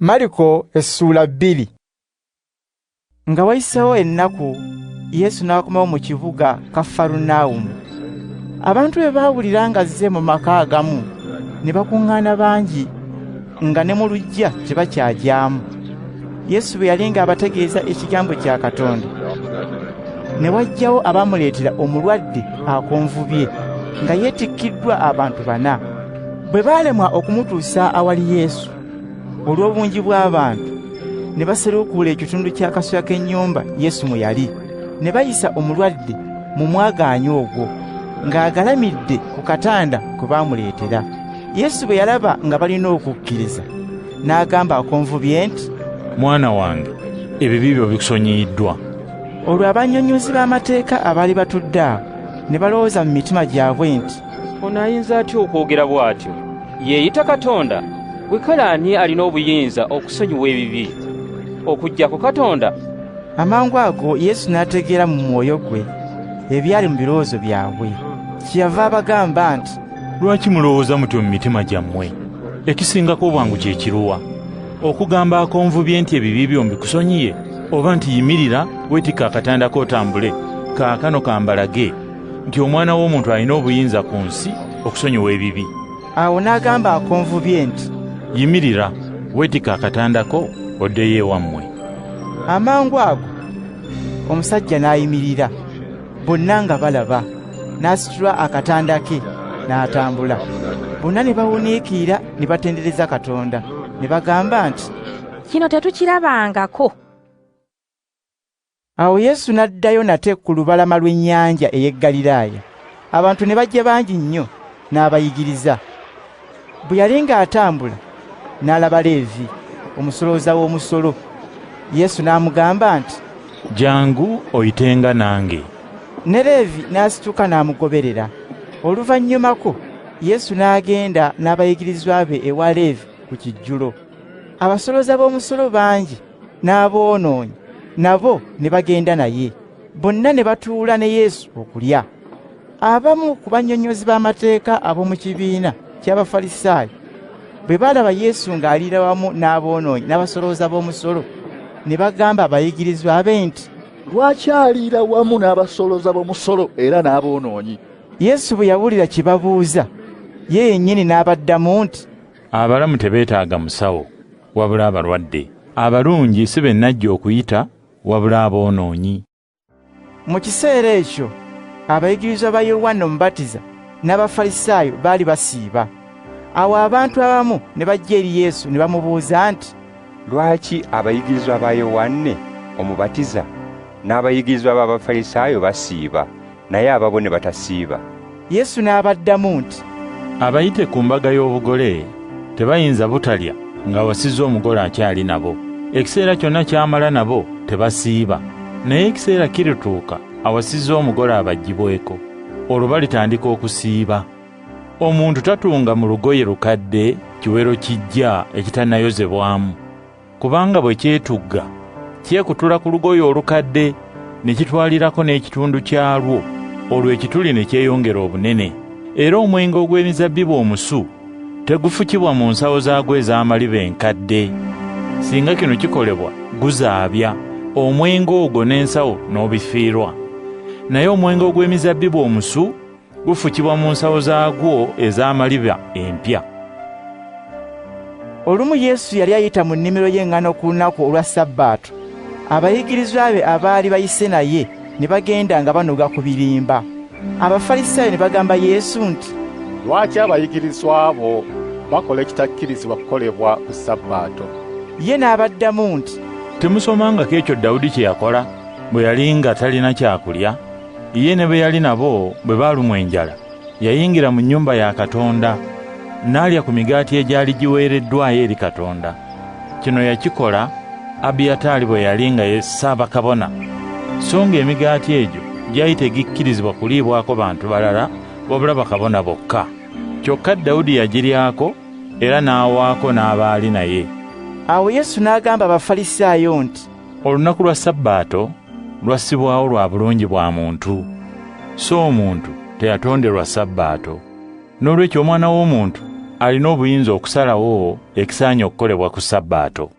Mariko essuula 2. Nga wayiseewo ennaku, Yesu n'akomawo mu kibuga Kafarunawumu. Abantu bwe baawulira ng'azze mu maka agamu, ne bakuŋŋaana bangi, nga ne mu luggya tebakyagyamu. Yesu bwe yali ng'abategeeza ekigambo kya Katonda, ne wajjawo abaamuleetera omulwadde akonvubye, nga yeetikkiddwa abantu 4. Bwe baalemwa okumutuusa awali Yesu olw'obungi bw'abantu, ne baserukuula ekitundu ky'akasolya k'ennyumba Yesu mwe yali, ne bayisa omulwadde mu mwagaanya ogwo, ng'agalamidde ku katanda kwe baamuleetera. Yesu bwe yalaba nga balina okukkiriza, n'agamba akonvubye nti, Mwana wange, ebibi byo bikusonyiyiddwa. Olwo abannyonnyozi b'amateeka abaali batudde awo ne balowooza mu mitima gyabwe nti, Ono ayinza atya okwogera bw'atyo? Yeeyita Katonda? Gwe kale ani alina obuyinza okusonyiwa ebibi okuggyako Katonda? Amangu ago Yesu n'ategeera mu mwoyo gwe ebyali mu birowoozo byabwe. Kyeyava abagamba nti, Lwaki mulowooza mutyo mu mitima gyammwe? Ekisingako obwangu kye kiruwa? Okugamba akonvubye nti ebibi byo mbikusonyiye, oba nti yimirira weetikke akatanda ko otambule? Kaakano kambalage nti Omwana w'Omuntu alina obuyinza ku nsi okusonyiwa ebibi. Awo n'agamba akonvubye nti, Yimirira, weetikke akatanda ko oddeyo ewammwe. Amangu ago omusajja n'ayimirira, bonna nga balaba, n'asitula akatanda ke n'atambula. Bonna ne bawuniikirira ne batendereza Katonda, ne bagamba nti, Kino tetukirabangako. Awo Yesu n'addayo nate ku lubalama lw'ennyanja ey'e Ggaliraaya. Abantu ne bajja bangi nnyo n'abayigiriza. Bwe yali ng'atambula, n'alaba Leevi, omusolooza w'omusolo. Yesu n'amugamba nti, Jjangu oyitenga nange. Ne Leevi n'asituka n'amugoberera. Oluvannyumako Yesu n'agenda n'abayigirizwa be ewa Leevi ku kijjulo. Abasolooza b'omusolo bangi n'aboonoonyi nabo ne bagenda naye. Bonna ne batuula ne Yesu okulya. Abamu ku bannyonnyozi b'amateeka ab'omu kibiina ky'Abafalisaayo bwe baalaba Yesu ng'aliira wamu n'aboonoonyi n'abasolooza b'omusolo, ne bagamba abayigirizwa be nti, Lwaki aliira wamu n'abasolooza b'omusolo era n'aboonoonyi? Yesu bwe yawulira kye babuuza, ye yennyini n'abaddamu nti, Abalamu tebeetaaga musawo, wabula abalwadde. Abalungi si be najja okuyita, wabula aboonoonyi. Mu kiseera ekyo abayigirizwa ba Yowanna Omubatiza n'Abafalisaayo baali basiiba. Awo abantu abamu ne bajja eri Yesu ne bamubuuza nti, Lwaki abayigirizwa ba Yowanne Omubatiza n'abayigirizwa b'Abafalisaayo basiiba, naye ababo ne batasiiba? Yesu n'abaddamu nti, Abayite ku mbaga y'obugole tebayinza butalya ng'awasizza omugole akyali nabo. Ekiseera kyonna ky'amala nabo tebasiiba, naye ekiseera kirituuka awasizza omugole abaggyibweko, olwo balitandika okusiiba. Omuntu tatunga mu lugoye lukadde kiwero kiggya ekitannayozebwamu, kubanga bwe kyetugga kyekutula ku lugoye olukadde ne kitwalirako n'ekitundu kyalwo, olwo ekituli ne kyeyongera obunene. Era omwenge ogw'emizabbibu omusu tegufukibwa mu nsawo zaagwo ez'amaliba enkadde. Singa kino kikolebwa guzaabya, omwenge ogwo n'ensawo n'obifiirwa. Naye omwenge ogw'emizabbibu omusu gufukibwa mu nsawo zaagwo ez'amaliba empya. Olumu Yesu yali ayita mu nnimiro y'eŋŋano ku lunaku olwa Sabbaato. Abayigirizwa be abaali bayise naye ne bagenda nga banoga ku birimba. Abafalisaayo ne bagamba Yesu nti, Lwaki abayigirizwa bo bakola ekitakkirizibwa kukolebwa ku Sabbaato? Ye n'abaddamu nti, Temusomangako ekyo Dawudi kye yakola bwe yali nga talina kyakulya? Ye ne be yali nabo bwe baalumwa enjala, yayingira mu nnyumba ya Katonda n'alya ku migaati egyali giweereddwayo eri Katonda. Kino yakikola Abiyataali bwe yali nga ye ssaabakabona, so ng'emigaati egyo gyali tegikkirizibwa kuliibwako bantu balala wabula bakabona bokka. Kyokka Dawudi yagiryako era n'awaako n'abaali naye. Awo Yesu n'agamba Abafalisaayo nti, Olunaku lwa Sabbaato lwassibwawo lwa bulungi bwa muntu, so omuntu teyatonderwa Sabbaato. Noolwekyo Omwana w'Omuntu alina obuyinza okusalawo ekisaanye okukolebwa ku Sabbaato.